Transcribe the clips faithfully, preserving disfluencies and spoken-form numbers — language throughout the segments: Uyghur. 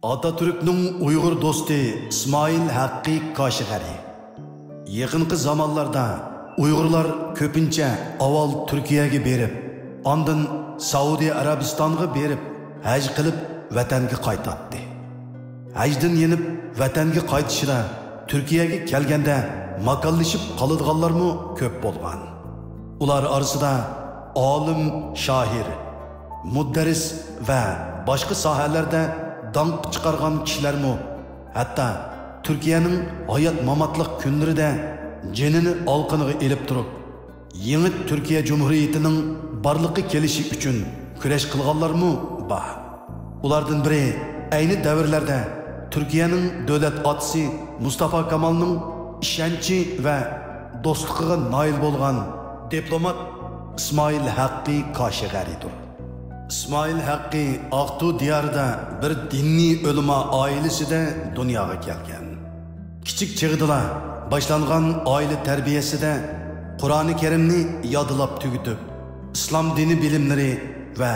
ئاتاتۈركنىڭ ئۇيغۇر دوستى ئىسمائىل ھەققى كاشغەرى. يېقىنقى زامانلاردا ئۇيغۇرلار كۆپىنچە ئاۋۋال تۈركىيەگە بېرىپ، ئاندىن سەئۇدى ئەرەبىستانغا بېرىپ، ھەج قىلىپ ۋەتەنگە قايتاتتى. ھەجدىن يېنىپ ۋەتەنگە قايتىشىدا تۈركىيەگە كەلگەندە ماكانلىشىپ قالىدىغانلارمۇ كۆپ بولغان. ئۇلار ئارىسىدا ئالىم، شائىر، مۇدەررىس ۋە باشقا ساھەلەردە داڭ چىقارغان كىشىلەرمۇ، ھەتتا تۈركىيەنىڭ ھايات-ماماتلىق كۈنلىرىدە جېنىنى ئالىقىنىغا ئېلىپ تۇرۇپ، يېڭى تۈركىيە جۇمھۇرىيىتىنىڭ بارلىققا كېلىشى ئۈچۈن كۈرەش قىلغانلارمۇ بار. ئۇلاردىن بىرى ئەينى دەۋرلەردە تۈركىيەنىڭ دۆلەت ئاتىسى مۇستافا كامالنىڭ ئىشەنچى ۋە دوستلۇقىغا نائىل بولغان دىپلومات ئىسمائىل ھەققى كاشغەرىدۇر. ئىسمائىل ھەققى ئاقتۇ دىيارىدا بىر دىنىي ئۆلىما ئائىلىسىدە دۇنياغا كەلگەن. كىچىك چېغىدىلا باشلانغان ئائىلە تەربىيەسىدە قۇرئانى كەرىمنى يادلاپ تۈگىتىپ، ئىسلام دىنى بىلىملىرى ۋە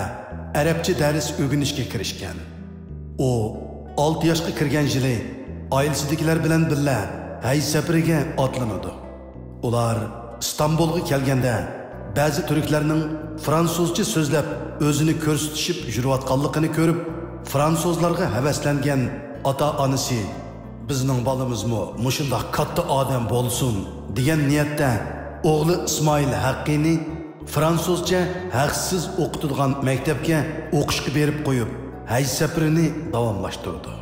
ئەرەبچە دەرس ئۆگىنىشكە كىرىشكەن. ئۇ ئالتە ياشقا كىرگەن يىلى ئائىلىسىدىكىلەر بىلەن بىللە ھەج سەپىرىگە ئاتلىنىدۇ. ئۇلار ئىستانبۇلغا كەلگەندە، بەزى تۈركلەرنىڭ فرانسۇزچە سۆزلەپ، ئۆزىنى كۆرسىتىشىپ يۈرۈۋاتقانلىقىنى كۆرۈپ، فرانسۇزلارغا ھەۋەسلەنگەن ئاتا-ئانىسى، «بىزنىڭ بالىمىزمۇ مۇشۇنداق كاتتا ئادەم بولسۇن» دېگەن نىيەتتە ئوغلى ئىسمائىل ھەققىنى فرانسۇزچە ھەقسىز ئوقۇتىدىغان مەكتەپكە ئوقۇشقا بېرىپ قويۇپ، ھەج سەپىرىنى داۋاملاشتۇرىدۇ.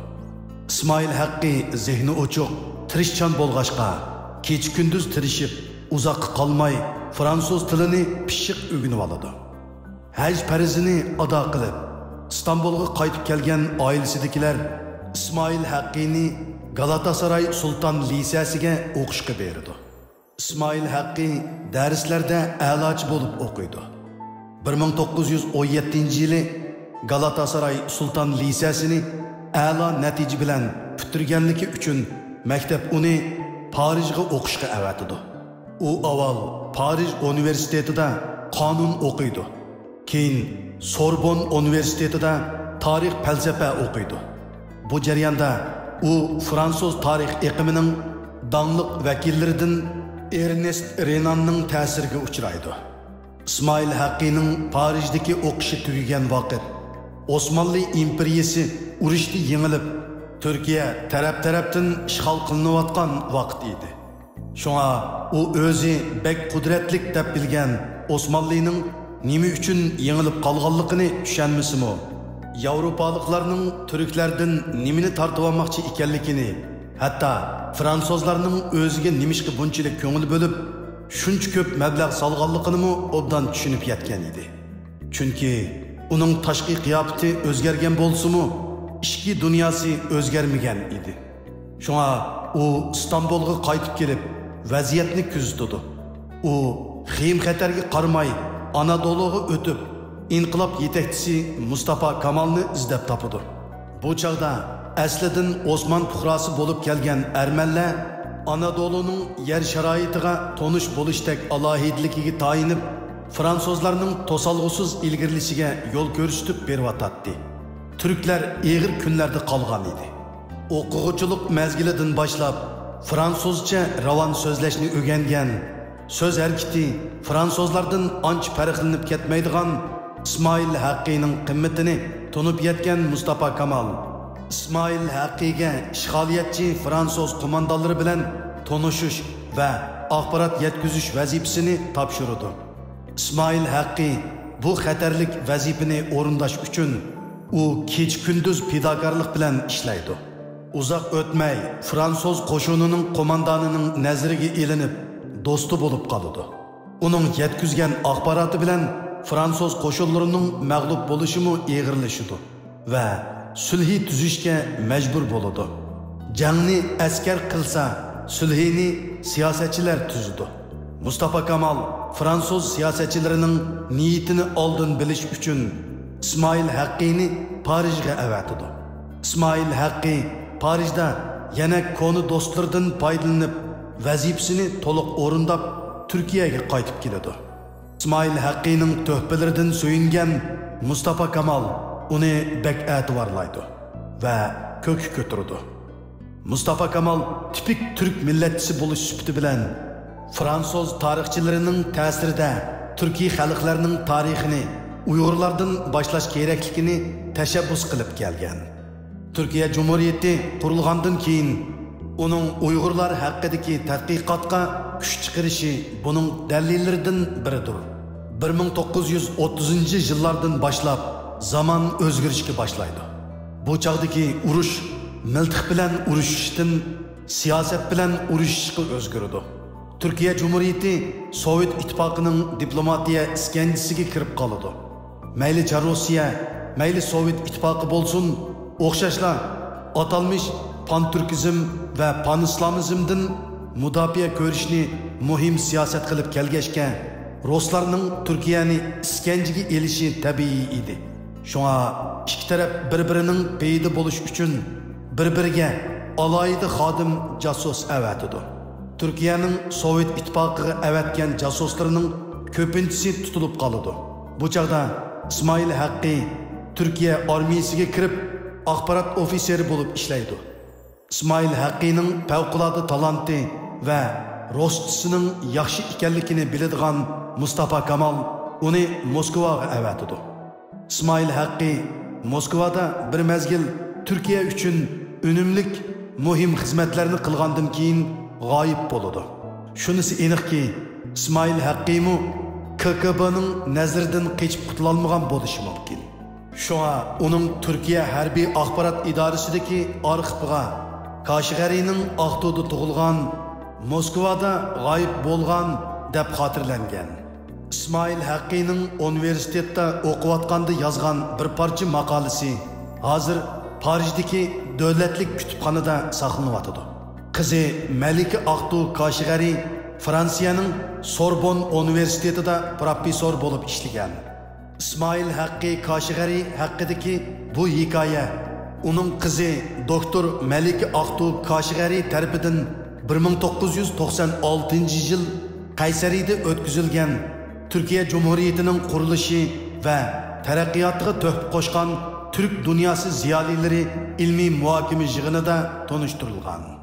ئىسمائىل ھەققى زېھنى ئوچۇق، تىرىشچان بولغاچقا، كېچە-كۈندۈز تىرىشىپ، ئۇزاققا قالماي فرانسۇز تىلىنى پىششىق ئۆگىنىۋالىدۇ. ھەج پەرزىنى ئادا قىلىپ، ئىستانبۇلغا قايتىپ كەلگەن ئائىلىسىدىكىلەر ئىسمائىل ھەققىنى گالاتاساراي سۇلتان لىسەسىگە ئوقۇشقا بېرىدۇ. ئىسمائىل ھەققى دەرسلەردە ئەلاچى بولۇپ ئوقۇيدۇ. بىر مىڭ توققۇز يۈز ئون يەتتىنچى يىلى گالاتاساراي سۇلتان لىسەسىنى ئەلا نەتىجە بىلەن پۈتتۈرگەنلىكى ئۈچۈن مەكتەپ ئۇنى پارىژغا ئوقۇشقا ئەۋەتىدۇ. ئۇ ئاۋۋال پارىژ ئۇنىۋېرسىتېتىدا قانۇن ئوقۇيدۇ. كېيىن سوربون ئۇنىۋېرسىتېتىدا تارىخ، پەلسەپە ئوقۇيدۇ. بۇ جەرياندا ئۇ فرانسۇز تارىخ ئېقىمىنىڭ داڭلىق ۋەكىللىرىدىن ئېرنېست رېناننىڭ تەسىرىگە ئۇچرايدۇ. ئىسمائىل ھەققىنىڭ پارىژدىكى ئوقۇشى تۈگىگەن ۋاقىت ئوسمانلى ئىمپېرىيىسى ئۇرۇشتا يېڭىلىپ، تۈركىيە تەرەپ-تەرەپتىن ئىشغال قىلىنىۋاتقان ۋاقىت ئىدى. شۇڭا ئۇ ئۆزى بەك قۇدرەتلىك دەپ بىلگەن ئوسمانلىنىڭ نېمە ئۈچۈن يېڭىلىپ قالغانلىقىنى چۈشەنمىسىمۇ، ياۋروپالىقلارنىڭ تۈركلەردىن نېمىنى تارتىۋالماقچى ئىكەنلىكىنى، ھەتتا فرانسۇزلارنىڭ ئۆزىگە نېمىشقا بۇنچىلىك كۆڭۈل بۆلۈپ، شۇنچە كۆپ مەبلەغ سالغانلىقىنىمۇ ئوبدان چۈشىنىپ يەتكەن ئىدى. چۈنكى ئۇنىڭ تاشقى قىياپىتى ئۆزگەرگەن بولسىمۇ، ئىچكى دۇنياسى ئۆزگەرمىگەن ئىدى. شۇڭا ئۇ ئىستانبۇلغا قايتىپ كېلىپ، ۋەزىيەتنى كۆزىتىدۇ. ئۇ خېيىم-خەتەرگە قارىماي، ئانادولۇغا ئۆتۈپ، ئىنقىلاب يېتەكچىسى مۇستاپا كامالنى ئىزدەپ تاپىدۇ. بۇ چاغدا ئەسلىدىن ئوسمان پۇقراسى بولۇپ كەلگەن ئەرمەنلەر ئانادولۇنىڭ يەر شارائىتىغا تونۇش بولۇشتەك ئالاھىدىلىكىگە تايىنىپ، فرانسۇزلارنىڭ توسالغۇسىز ئىلگىرىلىشىگە يول كۆرسىتىپ بېرىۋاتاتتى. تۈركلەر ئېغىر كۈنلەردە قالغان ئىدى. ئوقۇغۇچىلىق مەزگىلىدىن باشلاپ، فرانسۇزچە راۋان سۆزلەشنى ئۆگەنگەن، سۆز ھەرىكىتى فرانسۇزلاردىن ئانچە پەرقلىنىپ كەتمەيدىغان ئىسمائىل ھەققىنىڭ قىممىتىنى تونۇپ يەتكەن مۇستاپا كامال، ئىسمائىل ھەققىگە ئىشغالىيەتچى فرانسۇز قوماندانلىرى بىلەن تونۇشۇش ۋە ئاخبارات يەتكۈزۈش ۋەزىپىسىنى تاپشۇرىدۇ. ئىسمائىل ھەققى بۇ خەتەرلىك ۋەزىپىنى ئورۇنداش ئۈچۈن، ئۇ كېچە-كۈندۈز پىداكارلىق بىلەن ئىشلەيدۇ. ئۇزاق ئۆتمەي، فرانسۇز قوشۇنىنىڭ قوماندانىنىڭ نەزىرىگە ئېلىنىپ، دوستى بولۇپ قالىدۇ. ئۇنىڭ يەتكۈزگەن ئاخباراتى بىلەن فرانسۇز قوشۇنلىرىنىڭ مەغلۇپ بولۇشىمۇ ئېغىرلىشىدۇ ۋە سۈلھى تۈزۈشكە مەجبۇر بولىدۇ. جەڭنى ئەسكەر قىلسا، سۈلھىنى سىياسەتچىلەر تۈزىدۇ. مۇستاپا كامال فرانسۇز سىياسەتچىلىرىنىڭ نىيىتىنى ئالدىن بىلىش ئۈچۈن، ئىسمائىل ھەققىنى پارىژغا ئەۋەتىدۇ. ئىسمائىل ھەققى پارىژدا يەنە كونا دوستلىرىدىن پايدىلىنىپ، ۋەزىپىسىنى تولۇق ئورۇنداپ، تۈركىيەگە قايتىپ كېلىدۇ. ئىسمائىل ھەققىنىڭ تۆھپىلىرىدىن سۆيۈنگەن مۇستاپا كامال ئۇنى بەك ئەتىۋارلايدۇ ۋە كۆككە كۆتۈرىدۇ. مۇستاپا كامال تىپىك تۈرك مىللەتچىسى بولۇش سۈپىتى بىلەن، فرانسۇز تارىخچىلىرىنىڭ تەسىرىدە تۈركىي خەلقلەرنىڭ تارىخىنى ئۇيغۇرلاردىن باشلاش كېرەكلىكىنى تەشەببۇس قىلىپ كەلگەن. تۈركىيە جۇمھۇرىيىتى قۇرۇلغاندىن كېيىن، ئۇنىڭ ئۇيغۇرلار ھەققىدىكى تەتقىقاتقا كۈچ چىقىرىشى بۇنىڭ دەلىللىرىدىن بىرىدۇر. بىر مىڭ توققۇز يۈز ئوتتۇزىنچى يىللاردىن باشلاپ زامان ئۆزگىرىشكە باشلايدۇ. بۇ چاغدىكى ئۇرۇش مىلتىق بىلەن ئۇرۇشۇشتىن سىياسەت بىلەن ئۇرۇشۇشقا ئۆزگىرىدۇ. تۈركىيە جۇمھۇرىيىتى سوۋېت ئىتتىپاقىنىڭ دىپلوماتىيە ئىسكەنجىسىگە كىرىپ قالىدۇ. مەيلى چار روسىيە، مەيلى سوۋېت ئىتتىپاقى بولسۇن، ئوخشاشلا ئاتالمىش پانتۈركىزم ۋە پانئىسلامىزمدىن مۇداپىئە كۆرۈشنى مۇھىم سىياسەت قىلىپ كەلگەچكە، رۇسلارنىڭ تۈركىيەنى ئىسكەنجىگە ئېلىشى تەبىئىي ئىدى. شۇڭا ئىككى تەرەپ بىر-بىرىنىڭ پېيىدە بولۇش ئۈچۈن بىر-بىرىگە ئالاھىدە خادىم جاسۇس ئەۋەتىدۇ. تۈركىيەنىڭ سوۋېت ئىتتىپاقىغا ئەۋەتكەن جاسۇسلىرىنىڭ كۆپىنچىسى تۇتۇلۇپ قالىدۇ. بۇ چاغدا ئىسمائىل ھەققى تۈركىيە ئارمىيىسىگە كىرىپ، ئاخبارات ئوفىتسېرى بولۇپ ئىشلەيدۇ. ئىسمائىل ھەققىنىڭ پەۋقۇلئاددە تالانتى ۋە رۇسچىسىنىڭ ياخشى ئىكەنلىكىنى بىلىدىغان مۇستاپا كامال ئۇنى موسكۋاغا ئەۋەتىدۇ. ئىسمائىل ھەققى موسكۋادا بىر مەزگىل تۈركىيە ئۈچۈن ئۈنۈملۈك مۇھىم خىزمەتلەرنى قىلغاندىن كېيىن غايىب بولىدۇ. شۇنىسى ئېنىقكى، ئىسمائىل ھەققىمۇ ك گ ب نىڭ نەزىرىدىن قېچىپ قۇتۇلالمىغان بولۇشى مۇمكىن. شۇڭا ئۇنىڭ تۈركىيە ھەربىي ئاخبارات ئىدارىسىدىكى ئارخىپىغا كاشغەرىنىڭ ئاقتۇدا تۇغۇلغان، موسكۋادا غايىب بولغان دەپ خاتىرىلەنگەن. ئىسمائىل ھەققىنىڭ ئۇنىۋېرسىتېتتا ئوقۇۋاتقاندا يازغان بىر پارچە ماقالىسى ھازىر پارىژدىكى دۆلەتلىك كۇتۇپخانىدا ساقلىنىۋاتىدۇ. قىزى مەلىكە ئاقتۇ كاشغەرى فرانسىيەنىڭ سوربون ئۇنىۋېرسىتېتىدا پروفېسسور بولۇپ ئىشلىگەن. ئىسمائىل ھەققى كاشغەرى ھەققىدىكى بۇ ھېكايە ئۇنىڭ قىزى دوكتور مەلىكە ئاقتۇ كاشغەرى تەرىپىدىن بىر مىڭ توققۇز يۈز توقسان ئالتىنچى يىل قەيسەرىدە ئۆتكۈزۈلگەن تۈركىيە جۇمھۇرىيىتىنىڭ قۇرۇلۇشى ۋە تەرەققىياتىغا تۆھپە قوشقان تۈرك دۇنياسى زىيالىيلىرى ئىلمىي مۇھاكىمە يىغىنىدا تونۇشتۇرۇلغان.